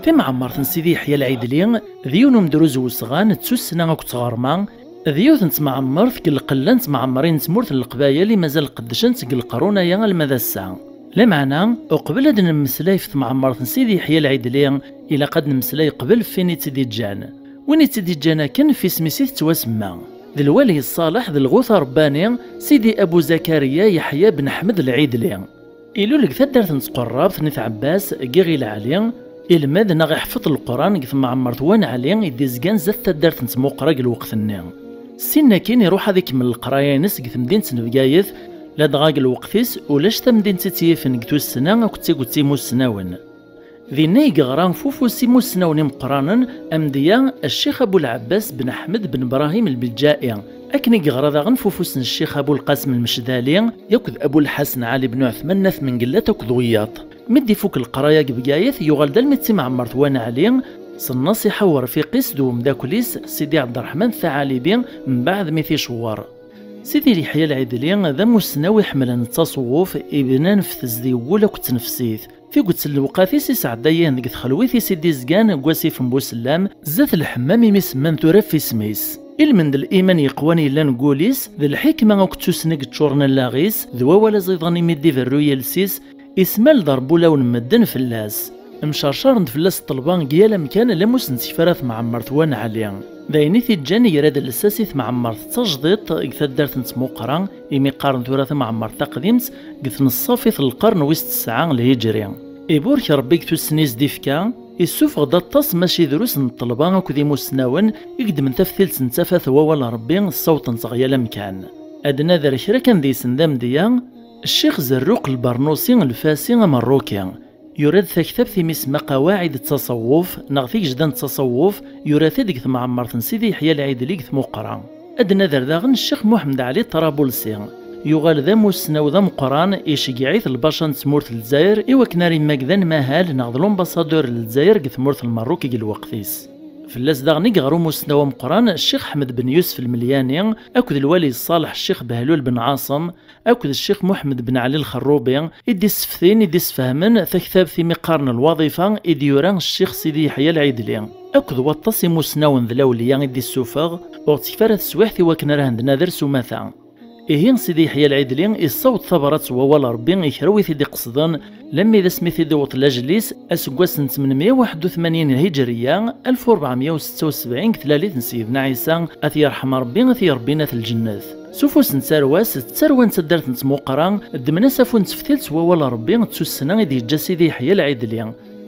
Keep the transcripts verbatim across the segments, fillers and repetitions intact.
Timɛemmert n Sidi Yeḥya Lɛidli d yiwen umedruz n usɣan d tussna akked tɣerma, d yiwet n temɛemmert deg lqella n temɛemmerin n tmurt n Leqbayel i mazal qeddcent deg leqrun-aya alma d ass-a. Lameɛna, uqbel ad nemmeslay ɣef temɛemmert n Sidi Yeḥya Lɛidli, ilaq ad nemmeslay qbel ɣef win i tt-id-iǧǧan. Win i tt-id-iǧǧan akken, ɣef isem-is i tettwasemma. D lwali ṣṣaleḥ d lɣut aṛebbani, Sidi Abu Zakariya Yeḥya ben Ḥmed Lɛidli. Ilul deg taddart n Tqerrabt n At Ɛebbas, deg Iɣil Ɛli, ilmed neɣ iḥfeḍ Leqran deg temɛemmert Wan Ɛli i d-izgan zdat taddart n Tmuqra deg lweqt-nni. Syin akkin iruḥ ad ikemmel leqraya-ines deg temdint n Bgayet, ladɣa deg lweqt-is ulac tamdint i tt-yifen deg tussna akked tiget imussnawen. Dinna i yeɣra ɣef ufus imussnawen imeqqranen, amedya Ccix Abu Lɛebbas ben Ḥmed ben Brahim Lbeǧǧa'i, akken i yeɣra daɣen ɣef ufus n Ccix Abu Lqasem Lmecdali akked Abu Lḥasen Ɛli ben Uɛetman n At Mengellat akked wiyaḍ. Mi d-ifuk leqraya deg Bgayet, yuɣal-d almi d timɛemmert Wan Ɛli, s nnṣiḥa n urfiq-is d umeddakel-is Sidi Ɛebderreḥman Taɛalibi, mbeɛd mi t-icewwer. Sidi Yeḥya Lɛidli d amussnaw iḥemmlen ttaṣewwuf, ibnan ɣef tezdi n wul akked tnefsit. Tiget n lewqat-is isɛedda-yen deg txelwit-is i d-izgan deg wasif n Busellam, zdat lḥemmam imi semman tura ɣef isem-is. Ilmend n liman yeqwan yellan deg wul-is, d lḥikma akked tussna i yeččuren allaɣ-is, d wawal aẓidan imi d-iberru yiles-is, ismal-d Ṛebbi ulawen n medden fell-as. Mcercaren-d fell-as ṭṭelba deg yal amkan, lammu ur sen-tekfi ara temɛemmert Wan Ɛli. D ayen i t-iǧǧan igra-d lsas i temɛemmert d tajdiṭ deg taddart n Tmuqra, imi qqaren tura tamɛemmert taqdimt deg tneṣṣafit n lqern wis tesɛa lhiǧri. Iburek Ṛebbi deg tussna i s-d-ifka, issufeɣ-d aṭas mačči drus n ṭṭelba akked imussnawen i yeddmen taftilt n tafat n wawal n Ṛebbi, ssawḍen-tt ɣer yal amkan. Ad nader kra kan deg-sen d amedya, Ccix Zerruq Lbernusi Lfasi Amerruki, yura-d taktabt imi isemma Qawaɛid Ttaṣawuf, neɣ Tigejda n Ttaṣawuf, yura-t-id deg temɛemmert n Sidi Yeḥya Lɛidli deg Tmuqra. Ad nader daɣen Ccix Muḥemmed Ɛli Ṭrabulsi, yuɣal d amussnaw d ameqqran, iceggeɛ-it lbaca n tmurt n Lezzayer i wakken ara immag d anmahal neɣ d l'ambassadeur n Lezzayer deg tmurt n Lmerruk deg lweqt-is. Fell-as daɣen i yeɣra umussnaw ameqqran Ccix Ḥmed ben Yusef Lmelyani akked lwali ṣṣaleḥ Ccix Behlul ben Ɛaṣem, akked Ccix Muḥemmed ben Ɛli Lxerrubi, i d-isseftin, i d-issefhmen taktabt imi qqaren Lwaḍifa i d-yura Ccix Sidi Yeḥya Lɛidli, akked waṭas imussnawen d lawliya i d-issufeɣ, ur ɣ-tekfi ara teswiɛt i wakken ara hen-d-nader s umata. Ihi, Sidi Yeḥya Lɛidli issaweḍ tabrat n wawal Ṛebbi i kra wi t-id-iqesden, lammi d asmi t-id-iweṭ lajel-is, aseggas n tmenmeyya u waḥed u tmanyin lhiǧriya, alef u ṛebɛemeyya u setta u sebɛin deg tlalit n Sidna Ɛisa, ad t-yerḥem Ṛebbi, ad t-iṛebbin at lǧennet. S ufus n tarwa-s, d tarwa n taddart n Tmuqra, ddmen asafu n teftilt n wawal n Ṛebbi d tussna i d-yeǧǧa Sidi Yeḥya Lɛidli.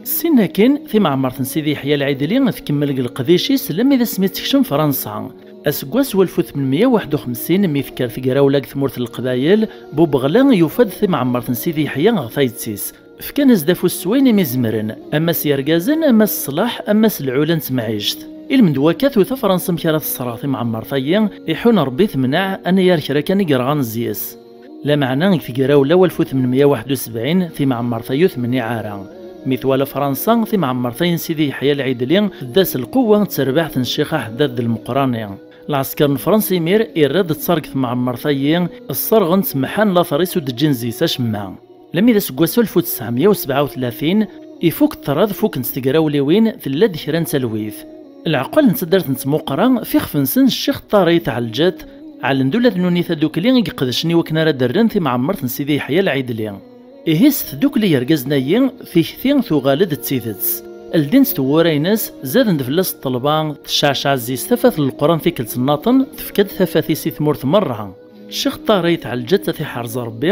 Syin akkin, timɛemmert n Sidi Yeḥya Lɛidli tkemmel deg leqdic-is lammi d asmi tekcem Fransa. Aseggas n walef u tmenmeyya u waḥed u xemsin, mi tekker tegrawla deg tmurt n Leqbayel, Bubeɣla yufa-d timɛemmert n Sidi Yeḥya ɣer tayet-is. Fkan-as-d afus s wayen imi zemren, ama s yergazen, ama s ṣṣlaḥ, ama s lɛula n temɛict. Ilmend wakka, tuta Fransa amek ara tesserɣ timɛemmert-agi, iḥun Ṛebbi temneɛ, anayer kra kan i yerɣan zzis. Lameɛna, deg tegrawla n walef u tmenmeyya u waḥed u sebɛin, timɛemmert-agi ur temniɛ ara. Mi twala Fransa timɛemmert-agi n Sidi Yeḥya Lɛidli, tedda s lqewwa d terbaɛt n Ccix Aḥeddad d Lmeqrani. Lɛesker n Fransa imir irra-d ttar deg temɛemmert-agi, sserɣen-tt, mḥan later-is, ur d-ǧǧin zzis acemma. Lammi d aseggas alef u tesɛemya u sebɛa u tlatin, ifuk ṭṭrad, fukent tegrawliwin, tella-d kra n talwit. Leɛqel n taddart n Tmuqra, f ixef-nsen Ccix Ṭaher Ayt Ɛelǧat, ɛellen-d ula d nuni tadukli i iqedcen i wakken ara d-rren timɛemmert n Sidi Yeḥya Lɛidli. Ihi, s tdukli n yergazen-agi, tikti tuɣal-d d tidet. Ldint tewwura-ines, zaden-d fell-as ṭṭelba, tecceɛceɛ zzis tafat n Leqran tikkelt nnaṭen, tefka-d tafat-is i tmurt merra. Ccix Ṭaher Ayt Ɛelǧat, ad t-iḥrez Ṛebbi,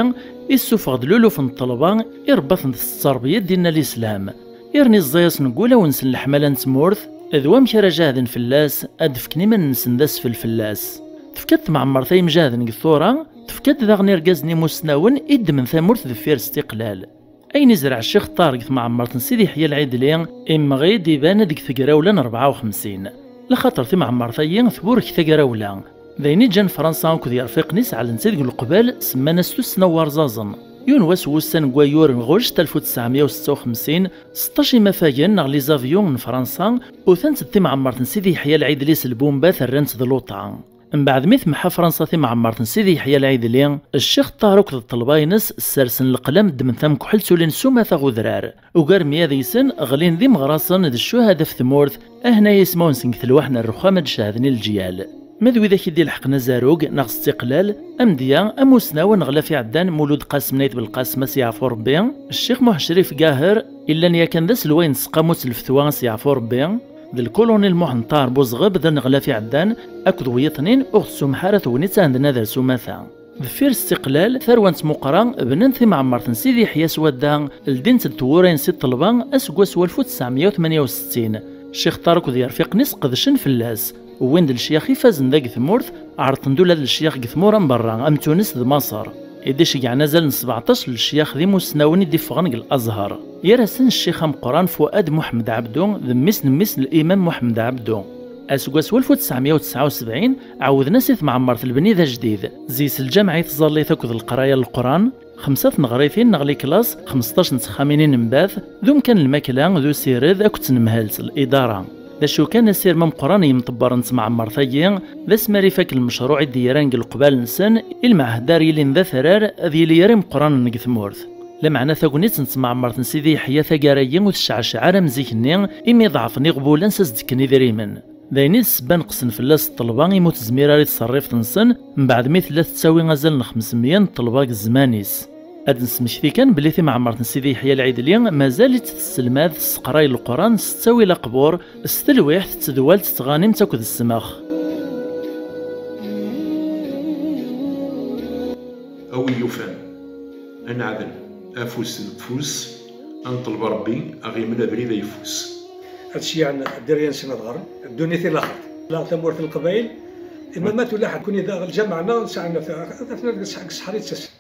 issufeɣ-d luluf n ṭṭelba, iṛebba-ten s tterbiyya n ddin n Lislam. Irni ẓẓay-asen deg wulawen-nsen leḥmala n tmurt, d wamek ara jahden fell-as, ad d-fken iman-nsen d asfel fell-as. Tefka-d temɛemmert-a imjahden deg tura, tefka-d daɣen irgazen imussnawen i ddmen tamurt deffir stiqlal. Ayen izreɛ Ccix Ṭaher deg temɛemmert n Sidi Yeḥya Lɛidli, imɣi-d iban-d deg tegrawla n rebɛa u xemsin. Laxaṭer timɛemmert-agi tburek tagrawla. D ayen i ǧǧan Fransa akked yirfiqen-is ɛellen-tt-id deg leqbal, semman-as tussna n warẓaẓen. Yiwen wass n wussan deg wayyur n ɣujt alef u tesɛemya u setta u xemsin, seṭṭac imafagen neɣ les avions n Fransa utan-tt-id timɛemmert n Sidi Yeḥya Lɛidli s lbumbat, rran-tt d luṭa. Mbeɛd mi temḥa Fransa timɛemmert n Sidi Yeḥya Lɛidli, Ccix Ṭaher akked ṭṭelba-ines ssersen leqlam, ddmen tamekḥelt, ulin s umata ɣ udrar. Ugar meyya deg-sen ɣlin d imeɣrasen d ccuhada ɣef tmurt, ahna ismawen-nsen deg telwaḥ n rrexxam ad d-cehden i leǧyal. Ma d widak i d-ilḥeqen azarug neɣ s tiqlal, amedya amusnaw aneɣlaf iɛeddan Mulud Qasem n Ayt Belqasem, a s-yeɛfu Rebbi, Ccix Muḥ Crif Gaher, illan yakan d aselway n tseqqamut n lfetwa, a s-yeɛfu Rebbi, d lkulunil Muḥend Ṭaher Buzɣeb d aneɣlaf iɛeddan, akked wiyiḍ-nnin ur ɣ-tessumḥ ara tegnit anda ad ars umata. Deffir Stiqlal, tarwa n tmuqra, bnan timɛemmert n Sidi Yeḥya s wadda, ldint-d twura-ines i ṭṭelba aseggas n walef u tesɛemya u tmenya u settin. Ccix Ṭaher akked yirfiqen-is qedcen fell-as, wwin-d lecyax ifazen da deg tmurt, ɛerḍen-d ula d lecyax deg tmura n berra am Tunes d Maṣer, i d-iceggɛen azal n sbeɛṭac n lecyax d imusnawen i d-iffɣen deg Lazhar. Gar-asen Ccix ameqqran Fuad Muḥemmed Ɛebdu d mmi-s n mmi-s n Limam Muḥemmed Ɛebdu. Aseggas n walef u tesɛemya u tesɛa u sebɛin, ɛawden-as i temɛemmert lebni d ajdid. Zi-s lǧameɛ i tẓallit akked leqraya n Leqran, xemsa tneɣritin neɣ liklas, xmesṭac n texxamin inenbat, d umkan n lmakla, d usired akked tnemhalt, lidara. D acu kan, asirem ameqqran n yimṭebbren n temɛemmert-agi, d asmi ara ifak lmecruɛ i d-yerran deg leqbal-nsen, i lmeɛhed ara yilin d atrar, ad yili ara imeqqranen deg tmurt. Lameɛna tagnit n temɛemmert n Sidi Yeḥya taggara-agi ur tecceɛceɛ ara am zik-nni, imi ḍeɛfen iɣbulan s as-d-kken idrimen. D ayen i d ssebba neqqsen fell-as ṭṭelba imi ur tezmir ara i tṣerrift-nsen, mbeɛd mi tella tettawi azal n xemsemya n ṭṭelba deg zzman-is. Ad d-nesmekti kan belli timɛemmert n Sidi Yeḥya Lɛidli mazal-itt tesselmad, tesseqray Leqran s ttawil aqbur, s telwiḥt, d tedwalt, d tɣanimt akked ssmax. A wi yufan, ad neɛdel afus deg ufus, ad neṭleb Rebbi a ɣ-yemel abrid ayeffus. Ad ceyyɛen dderya-nsen ad ɣren, ddunit i laxert. La tamurt n Leqbayel, imam ma tulaḥ kuni da lǧameɛ-nneɣ nesɛa, atnan deg ṣṣeḥ-, deg ṣṣeḥri d tasa.